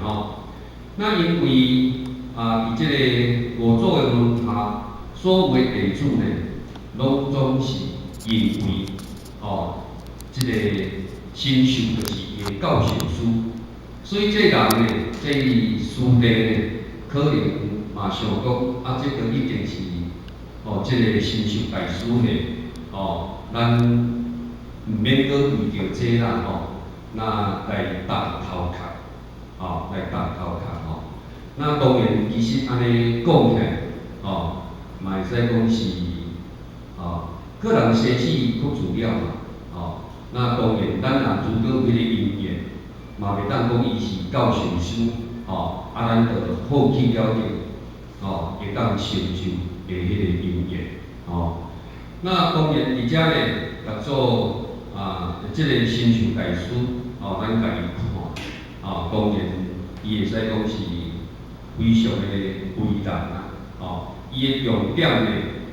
吼。那因為啊，佇這个五祖的門下，所有的弟子呢，攏總是認為，吼，這个神秀就是伊的教授師，所以這个人呢，這个師弟呢，可能嘛想講，啊，這个一定是，吼，這个神秀大師呢，吼，咱毋免閣為著這啦，吼，那來動頭殼，吼，來動頭殼吼。那當然，其實按呢講起來，吼，嘛會使講是，吼，個人生死閣自了嘛，吼。那當然，咱若如果有彼个因緣，嘛袂當講伊是教授師，吼，啊，咱就好去了解，吼，會當成就的彼个因緣，吼。那當然，佇遮咧，六祖啊，這个神秀大師，吼，咱共伊看，吼，當然，伊會使講是非常的偉大啦，吼，伊的重點呢，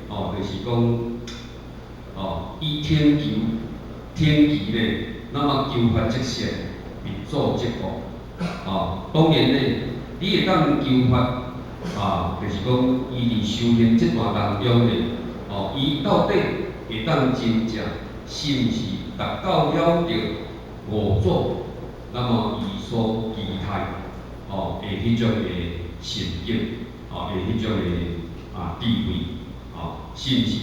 吼，就是講，吼，伊聽求，聽其呢，那麼求法則善，必做則惡，吼，當然呢，你會當求法，啊，就是講，伊佇修行這段當中呢，吼，伊到底會當真正是毋是達到了著五祖，那麼伊所期待，吼，的彼種的心境，吼，的彼種的啊智慧，吼，是毋是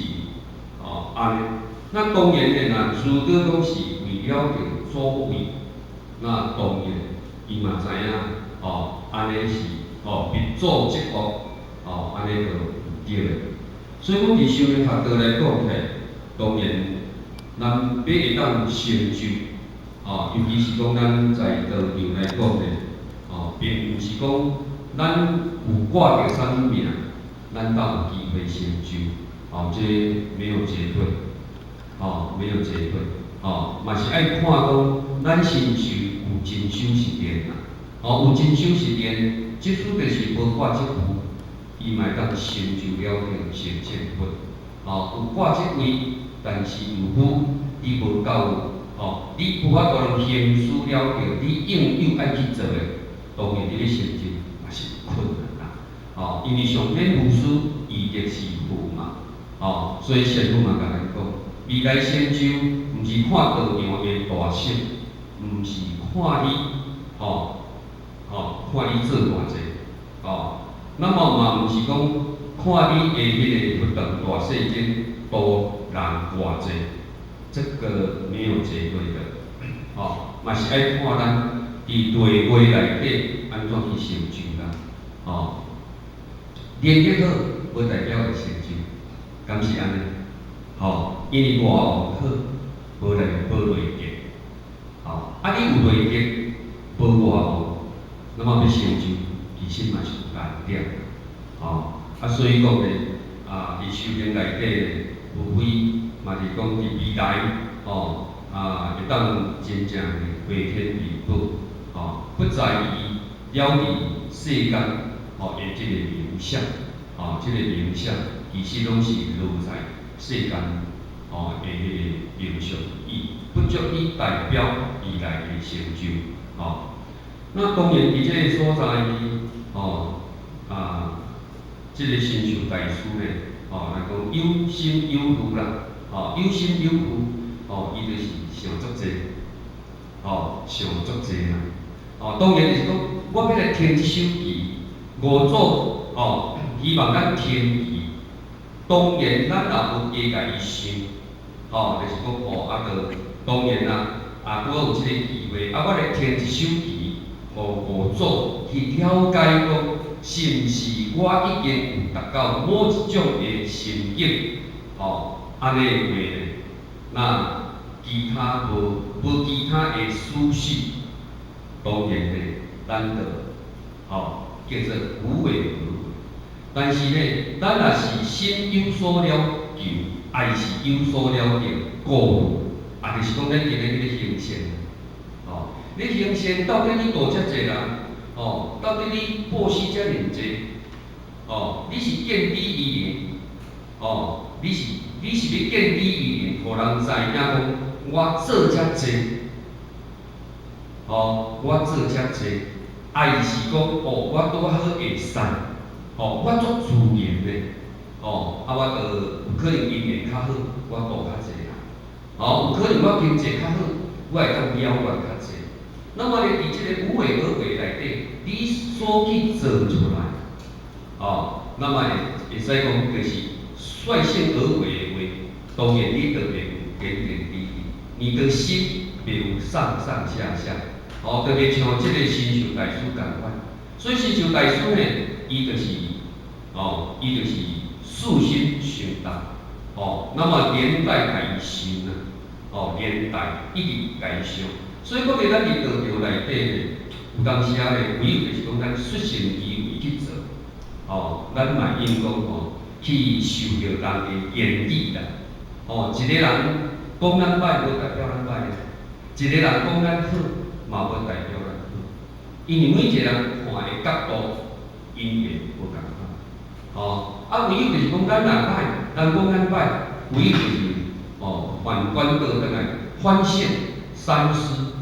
吼按呢？那當然的，若如果講是為了著祖位，那當然伊嘛知影，吼，按呢是吼必做則惡，吼，按呢就毋對的。所以講佇修行學道來講起來，當然咱欲會當成就，吼，尤其是講咱在道場來講呢，吼，並毋是講咱有掛著啥物名，咱才有機會成就，吼，這沒有絕對，吼，沒有絕對，吼，嘛是愛看講咱是毋是有真修實練啦，吼，有真修實練，即使就是無掛這符，伊嘛會當成就了成正佛，吼，有掛這位，但是毋符，你無夠，吼，你無法度行使了著你應有愛去做的，當然你欲成就嘛是有困難啦，吼，因為上天無私，伊就是佛嘛，吼，所以師父嘛共咱講，未來成就毋是看道場的大小，毋是看你，吼，吼，看你做偌濟，吼，那麼嘛毋是講看你的彼個佛堂大細間多人偌濟，這個沒有絕對的，吼，嘛是愛看咱佇內外內底按怎去成就啦，吼。能力好，無代表會成就，敢是按呢？吼，因為外望好，無代表無內德，吼，啊你有內德，無外望，那麼欲成就，其實嘛是有難點，吼，啊所以講呢，啊，佇修行內底呢，無非嘛是講佇未來，吼，啊，會當真正的回天稟報，吼，不在於了佇世間，吼的這個名相，吼，這個名相其實攏是落在世間，吼的彼個名相，伊不足以代表未來的成就，吼。那當然，佇這個所在，吼，啊，這個神秀大師呢，吼，來講有心有慮啦，吼，有心有慮，吼，伊就是想足濟，吼，想足濟啦，吼，當然就是講，我欲來停這手棋，五祖，吼，希望咱停棋，當然咱也無加共伊想，吼，就是講，哦，啊，著當然啦，啊，拄好有這個機會，啊，我來停一手棋，予五祖去了解講，是毋是我已經有達到某一種的心境，吼，按呢的話呢，那其他無其他的思緒，當然呢，咱就吼叫做無為而為。但是呢，咱若是心有所了求，還是有所了得顧慮，啊，就是講咱今日咧行善，吼，你行善到底你度遮濟人，吼，到底你布施遮爾濟，吼，你是見智於人，吼，你是欲見智於人，予人知影講我做遮濟，吼，我做遮濟，抑是講哦，我拄好會使，哦，我足自然的，哦，啊，我就有可能姻緣較好，我度較濟人，哦，有可能我經濟較好，我會當了願較濟。那麼咧，佇這個無為而為內底，你所去做出來，哦，那麼會使講就是率性而為的話，當然你就袂有點點滴滴，你的心袂有上上下下，哦，特別像這個神秀大師仝款。所以神秀大師呢，伊就是事心相動，哦，那麼連帶共伊想啊，哦，連帶一直共伊想。所以講咧，咱佇道場內底呢，有當時仔咧，唯有就是講咱率性而為去做，哦，咱嘛應講吼，去受著人的言語啦，哦，一個人講咱歹，無代表咱歹；一個人講咱好，嘛無代表咱好。因為每一個人看的角度、因緣無仝款，哦，啊，唯有就是講咱若歹，人講咱歹，唯有就是哦，反觀倒轉來反省、三思，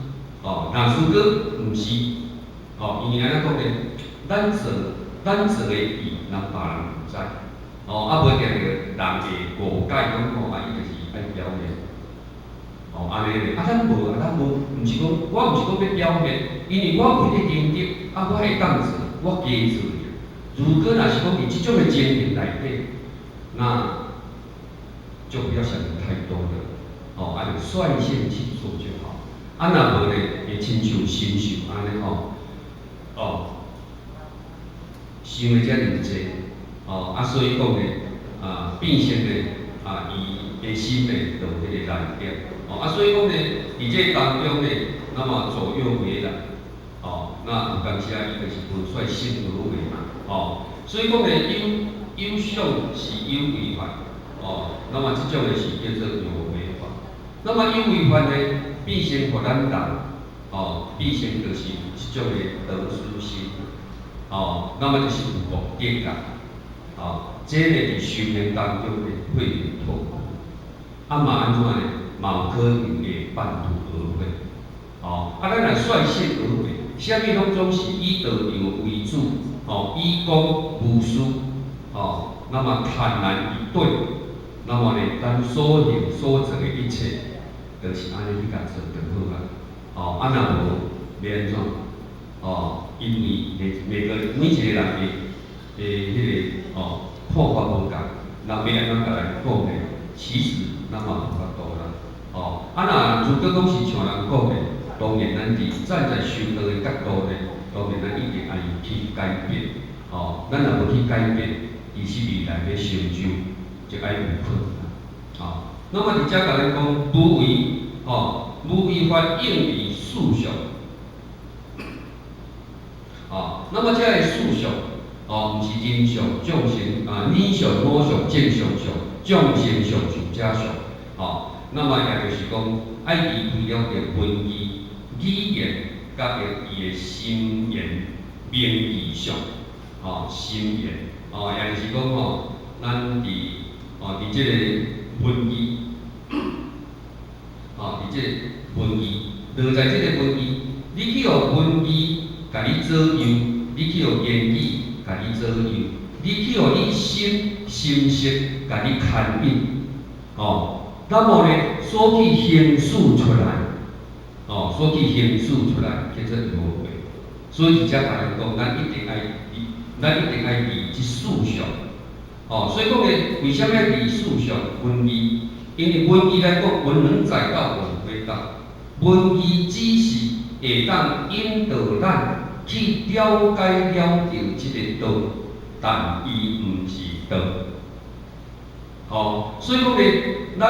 哦，若是閣毋是，哦，因為按怎講呢？咱做的義，人別人毋知，哦，啊，無定著人會誤解講吼，啊，伊就是愛表現，哦，按呢咧，啊，咱無啊，咱無，毋是講，我毋是講欲表現，因為我有彼個能力，啊，我會當做，我加做爾。如果若是講佇這種的情形內底，那就不要想得太多了，哦，啊，就率性去做就好。啊，若無呢，會親像神秀按呢吼，哦，想的遮爾濟，哦，啊，所以講呢，啊，變成呢，啊，伊的心呢，就有彼個難點，哦，啊，所以講呢，佇這當中呢，那麼左右為難，哦，那有當時啊，伊就是無率性而為嘛，哦，所以講呢，有有相是有為法，哦，那麼這種的是叫做有為法。那麼有為法呢，變成予咱人，哦，變成就是這種的得失心，哦，那麼就是有目的啦，哦，這個佇修行當中呢，會有痛苦，啊嘛按怎呢？嘛有可能會半途而廢，哦，啊，咱若率性而為，啥物攏總是以道場為主，哦，以公無私，哦，那麼坦然以對，那麼呢，咱所行所做的一切，就是按呢去共做就好啊，哦，啊若無欲按怎？哦，因為每一個人的彼個哦看法無仝，人欲按怎共來講呢？其實咱嘛無法度啦，哦，啊若如果講是像人講的，當然咱佇站在修道的角度呢，當然咱一定愛去改變，哦，咱若無去改變，其實未來欲成就就愛有困難，哦。那麼佇遮共咱講無為，哦，無為法應佇四相，哦，那麼這个四相，哦，毋是人相、眾生啊，你相、我相、眾生相、眾生相、壽者相，哦，那麼也就是講，愛離開了著文字、語言，佮著伊的心言、名義相，哦，心言，哦，也就是講吼，咱佇哦，佇這个文字，哦，佇這個文字，落在這個文字，你去予文字共你左右，你去予言語共你左右，你去予你心心識共你牽引，哦，那麼呢，所去行使出來，哦，所去行使出來，叫做無為。所以佇遮共咱講，咱一定愛離這四相。哦，所以講呢，為啥物愛離四相文字？因為文字來講，文能載道，文非道。文字只是會當引導咱去了解了著這個道，但伊毋是道。吼，所以講呢，咱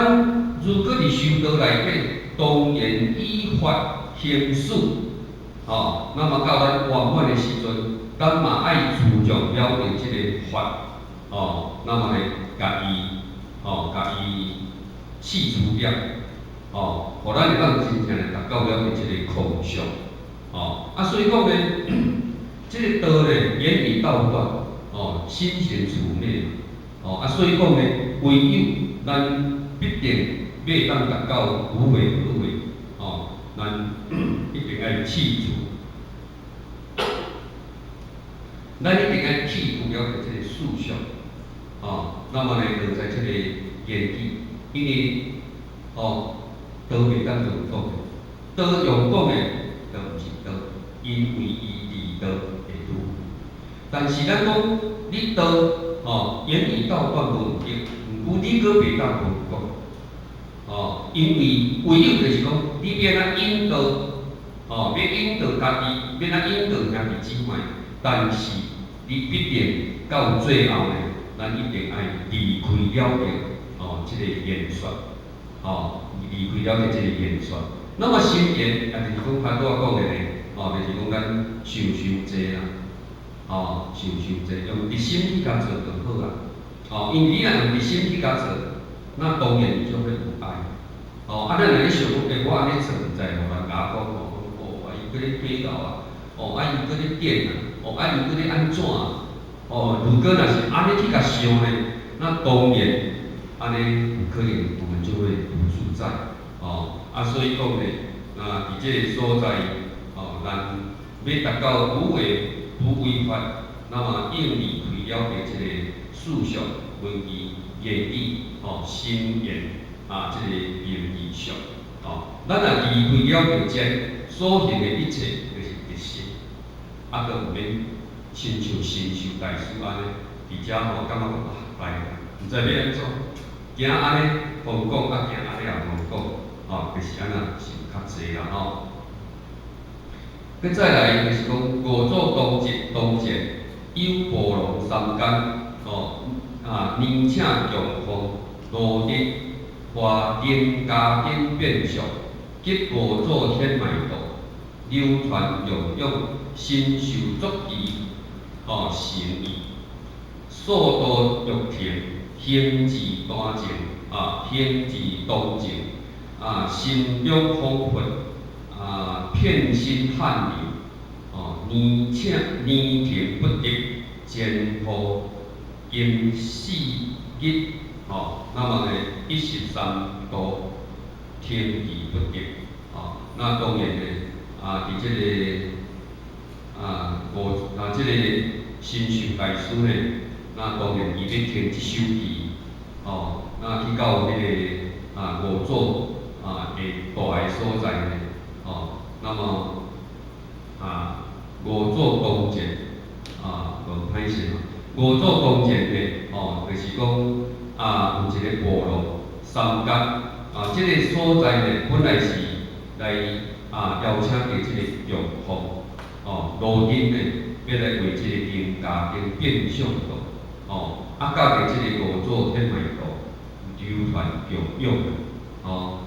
如果佇修道內底，當然依法行事，吼，那麼到咱圓滿的時陣，咱嘛愛注重了著這個法，哦，那麼呢，共伊去除掉，哦，予咱會當真正來達到了著這個空相，哦，啊，所以講呢，這個道呢，言語道斷，哦，心行處滅，哦，啊，所以講呢，唯有咱必定欲當達到無為而為，哦，咱一定愛去除。咱一定愛去除了這个世俗，哦，那麼呢，落在這個言語，因為哦，道袂當用講的，道用講的，就毋是道，因為伊離道會愈。但是咱講你道，哦，言語道斷無毋對，毋過你閣袂當無講，哦，因為唯有就是講，你欲按怎引導，哦，欲引導家己，欲按怎引導兄弟姊妹，但是你必定到最後呢，咱一定愛離開了著，哦，這個言說，哦，離開了著這個言說。那麼心言，也就是講較拄仔講的呢，哦，就是講咱想傷濟啦，哦，想傷濟，用直心去共做就好啊。哦，因為你若用直心去共做，那當然你就會有愛。哦，啊，咱若咧想講，欸，我按呢做，毋知予人共我講，哦，啊，伊閣咧比較啊，哦，啊，伊閣咧點啊，哦，啊，伊閣咧按怎啊？哦，如果若是按呢去共想呢，那當然按呢有可能我們就會不自在。哦，啊，所以講呢，啊，佇這个所在，哦，咱欲達到無為不為法，那麼應離開了的這個世俗文字言語，哦，心言啊，這个名義相，哦，咱若離開了著這所行的一切，就是直心，啊，閣毋免親像神秀大師按呢，佇遮吼感覺講啊，弊啦，毋知欲按怎，驚按呢予講，啊驚按呢也予講，吼，就是按呢想較濟啦吼。閣再來就是講五祖當日當前有部龍三間，吼，啊，年請供奉羅日華楞伽經變相，及五祖顯脈道，流傳供養，深受足持，哦，誠意，數度欲停，行至單靜，啊，行至當靜，啊，心中恍惚，啊，遍身汗流，哦，年請年停不得，前後經4日，哦，那麼呢，13度停而不得，哦，那當然呢，啊，佇這个啊，五啊，這个神秀大師呢，那當然伊欲停這首偈，哦，那去到彼个啊五祖啊的大个所在呢，哦，那麼啊五祖當前啊，無歹勢，五祖當前呢，哦，就是講啊有一个部落三間啊，這个所在呢，本來是來啊邀請佇這个供奉，哦，羅日呢，欲來為這个楞伽經變相道，哦，啊，佮佇這个五祖顯脈道流傳供養，哦，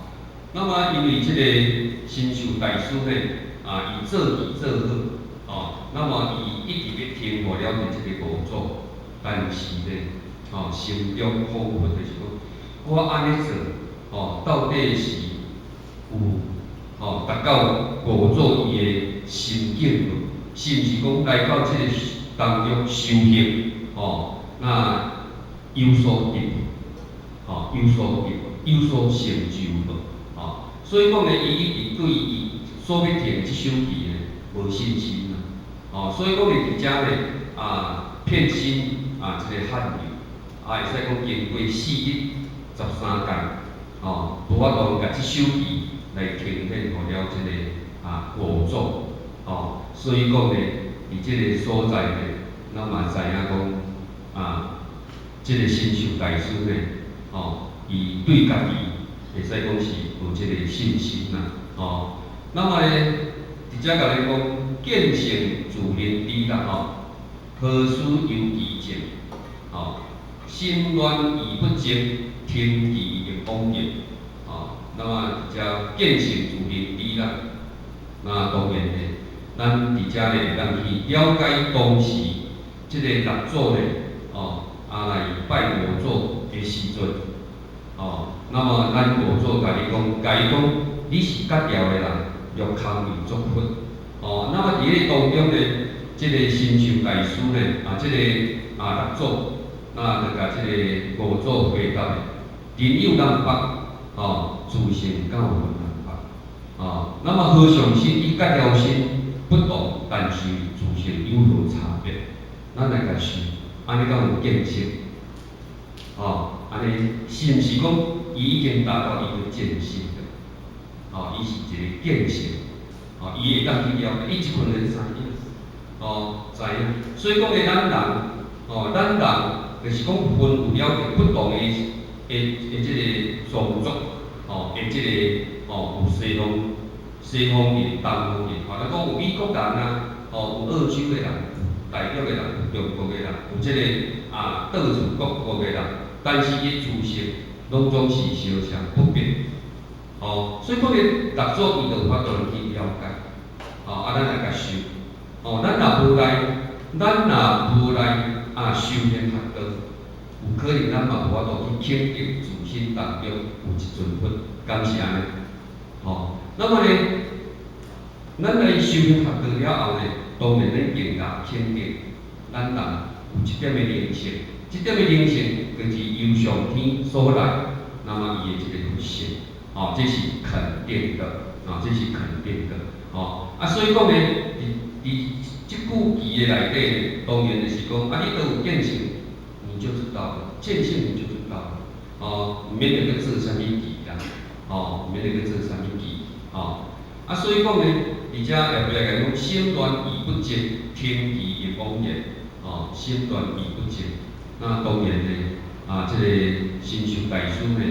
那麼因為這個神秀大師呢，啊，伊做偈做好，哦，那麼伊一直欲聽予了著這个五祖，但是呢，哦，心中恍惚就是講，我按呢做，哦，到底是有，哦，達到五祖伊的心境無？是毋是講來到這个當中修行，哦，那有所得，哦，有所得，有所成就無？哦，所以講呢，伊一直對伊所欲聽這首偈呢，無信心啦，哦，所以講呢，佇遮呢，啊，遍身啊，這个汗流，啊，會使講經過4日13夜，哦，無法度共這首偈來呈現予了這个啊五祖，哦，所以講呢，佇這个所在呢，咱嘛知影講，啊，這个神秀大師呢，哦，伊對家己會使講是有這个信心啦，哦，那麼呢，佇遮共你講，見性自認知啦，吼，何須憂其證？吼，心亂意不靜，聽其亦枉然，吼，那麼佇遮見性自認知啦，那當然呢，咱佇遮呢會當去了解當時這个六祖呢，哦，啊來拜五祖的時陣，哦，那麼咱五祖共你講，共伊講，你是覺條的人，欲空又作佛，哦，那麼佇彼個當中呢，這个神秀大師呢，啊，這个啊六祖，那就共這个五祖回答的，人有南北，哦，自性敢有分南北，哦，那麼和尚身與覺條身不同，但是自性有何差別？咱來共修，按呢敢有見性？哦，按呢是毋是講伊已經達到伊的見性了？哦，伊是一个見性，哦，伊會當去了解，伊一困就知影，哦，知影。所以講咧，咱人，哦，咱人就是講分有了解不同的這个種族，哦，的這个，哦，有西方人、東方人，吼，咱講有美國人啊，哦，有澳洲的人，有大陸的人，有中國的人，有這个啊，到處各國的人，但是伊知識攏總是相像不變，哦，所以講咧，六祖伊就有法度去了解，哦，啊，咱來共修，哦，咱若無來啊修煉學道，有可能咱嘛無法度去肯定自身當中有一尊佛，敢是按呢？吼，那麼呢，咱來修煉學道了後呢，當然咱更加肯定，咱人有一點的靈性，這點的靈性就是由上天所來，那麼伊的這个佛性，哦，這是肯定的，啊，這是肯定的，哦，啊，所以講呢，佇這句偈的內底，當然就是講，啊，你都有見性，你就知道了，見性你就知道了，哦，毋免去做啥物偈啦，哦，毋免去做啥物偈，哦，啊，所以講呢，佇遮後壁來講，心斷疑不證，聽偈亦枉然，哦，心斷疑不證，那當然呢，啊，這个神秀大師呢，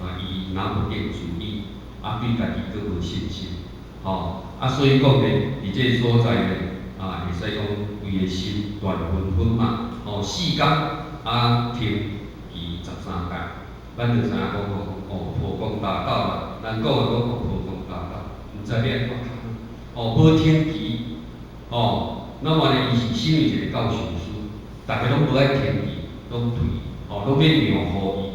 啊，伊拿不定主意，啊，對家己閣無信心，吼，啊，所以講呢，佇這个所在呢，啊，會使講規个心亂紛紛嘛，哦，四工啊停祈13屆，咱就知影講吼，哦，破功達到啦，咱講的講哦，破功達到，毋知欲按怎講，哦，無停祈，哦，那麼呢，伊是身為一个教授師，逐家攏無愛停祈，攏退，哦，攏欲讓予伊，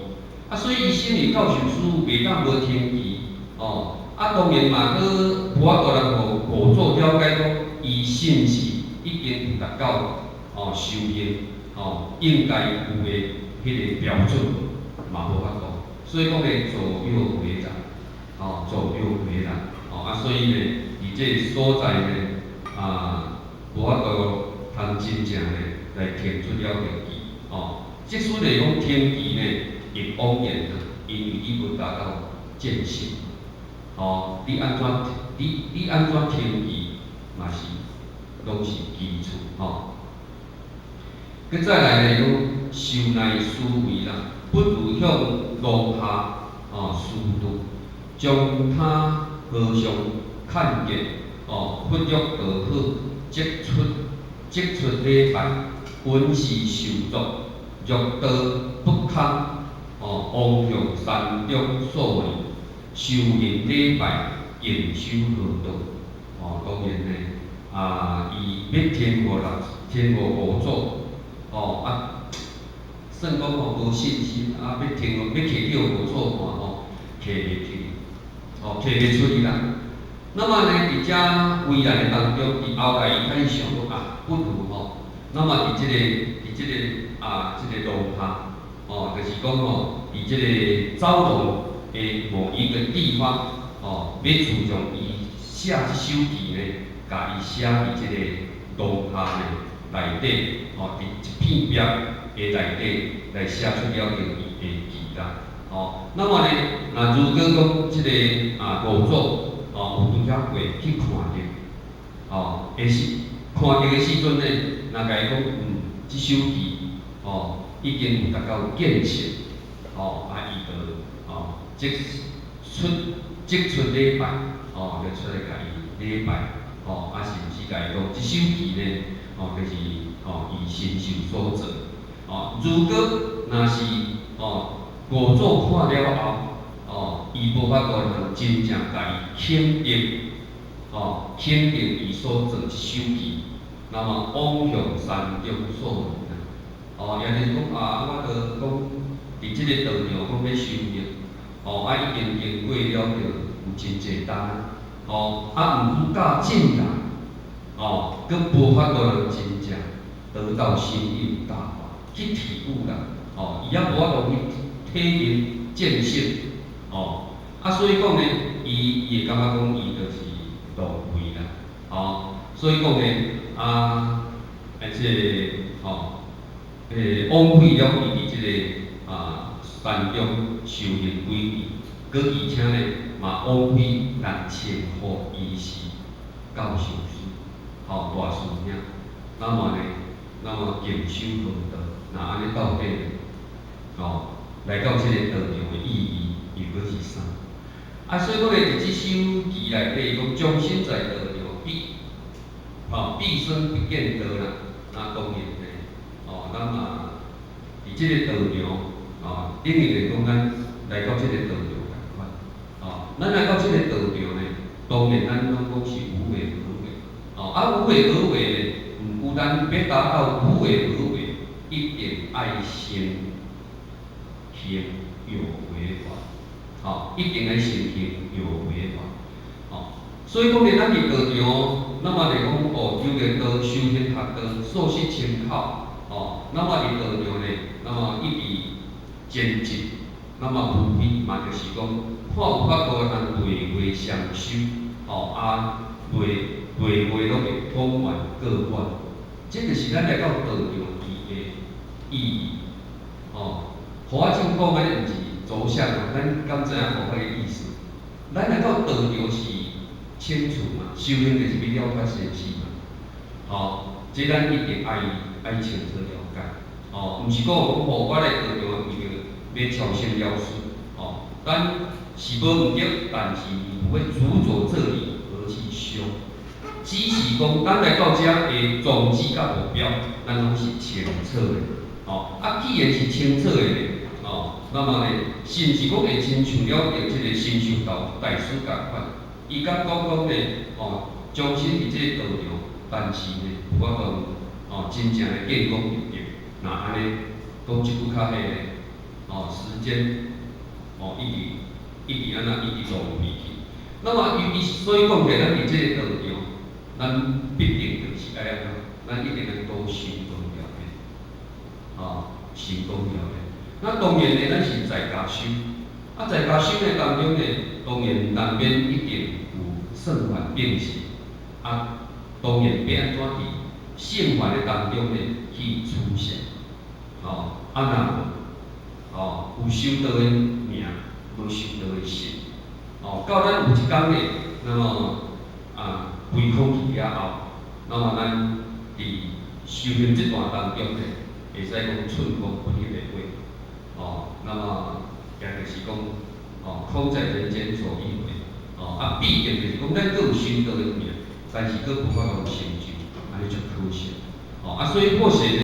啊，所以伊身為教授師，袂當無停祈，哦，啊，當然嘛，閣無法度人予五祖了解講，伊是毋是已經有達到哦修行哦應該有的彼个標準，嘛無法度，所以講呢，左右為難，哦，左右為難，哦，啊，所以呢，佇這个所在呢，啊，無法度通真正呢來提出了個偈，哦，即使來講停祈呢，亦枉然啦，因為你無達到見性，哦，你按怎停祈，嘛是攏是基礎，吼。閣再來呢，講修乃思維啦，不如向廊下哦思度，將他和尚看見，哦，佛欲道好，即出禮拜，聞是受作，若道不空，哦，往向山中數年，修行禮拜，敬修何道？哦，當然呢，啊，伊欲天予人，天予五祖，哦啊，算講吼無信心，啊，欲天予欲摕去予五祖看吼，摕袂去，哦，摕袂出去啦。那麼呢，佇遮為難的當中，佇後來伊開始想講啊，不如吼，那麼佇這个啊，這个廊下，哦，就是講吼，佇這个走廊的某一個地方，哦，欲自從伊寫這首偈呢，共伊寫佇這个廊下呢內底，哦，佇一片壁的內底來寫出了著伊的偈啦，哦，那麼呢，若如果講這个啊五祖，哦，有拄遐過去看著，哦，會是看著的時陣呢，若共伊講，嗯，這首偈，哦，已經有達到見性，哦，啊，伊就，哦，即出禮拜，哦，就出來共伊禮拜，哦，啊，甚至共伊講，這首偈呢，哦，就是哦，伊神秀所做，哦，如果若是哦，五祖看了後，哦，伊無法度通真正共伊肯定，哦，肯定伊所做這首偈，那麼往向山中數年啦，哦，也就是講啊，我著講佇這个道場講欲修行，哦，啊，已經經過了著有真濟冬，哦，啊，毋過到進來，哦，閣無法度通真正得到心印大法去體悟啦，哦，伊猶無法度去體驗見性，哦，啊，所以講呢，伊會感覺講伊就是浪費啦，哦，所以講呢，啊，這个，哦，枉費了伊佇這个山中修行幾年，閣而且呢，嘛枉費6000箍伊是教授師，吼，大師兄，那麼呢，那麼敬守孝道，若按呢到底，吼，來到這個道場的意義又閣是啥？啊，所以講咧，佇這首偈內底講，終身在道場，畢生不見道啦。那當然呢，哦，咱嘛佇這個道場，哦，等於就講咱來到這個道場仝款，哦，咱來到這個道場呢，當然咱攏講是無為而為，哦，啊無為而為呢，毋過咱欲達到無為而為，一定愛先行有為法，吼，一定愛先行有為法，吼，所以講呢，咱佇道場，咱嘛就講哦，修練道、修行學道、數息清口，哦，那麼佇道場呢，那麼一直精進，那麼無非嘛就是講，看有法度通內外雙修，吼，啊，內內外攏會通圓過滿，這就是咱來到道場伊的意義，吼。予我正講按呢，毋是走向，咱敢知影無彼個意思？咱來到道場是清楚嘛，修行就是欲了脫生死嘛，吼，這咱一定愛清楚了解，吼，毋是講吼，我來道場為著欲超生了事，吼，咱是無毋對，但是毋會執著這裡而去修，只是講咱來到遮的宗旨佮目標，咱攏是清楚的，吼，啊，既然是清楚的呢，哦，那麼呢，甚至講會親像了著這個神秀大師仝款，伊敢講講呢，哦，終身佇這個道場，但是呢，無法度哦，真正的見功得德，若按呢講一句較彼个，哦，時間，哦，一直一直按怎一直浪費去。那麼伊所以講起來，咱佇這個道場，咱必定就是愛按怎，咱一定愛多修功了的，哦，修功了的。那當然呢，咱是在家修，啊，在家修的當中呢，當然難免一定有聖凡並行，啊，當然欲按怎佇聖凡的當中呢去取捨，吼，啊若無，吼，有修道的名，無修道的實，吼，到咱有一工呢，那麼啊，歸空去了後，那麼咱佇修行這段當中呢，會使講寸功不立的話，哦，那麼也就是講，哦，空在人間走一回，哦，啊，必定就是講，咱閣有修道的名，但是閣無法度成就，按呢足可惜，哦，啊，所以破邪。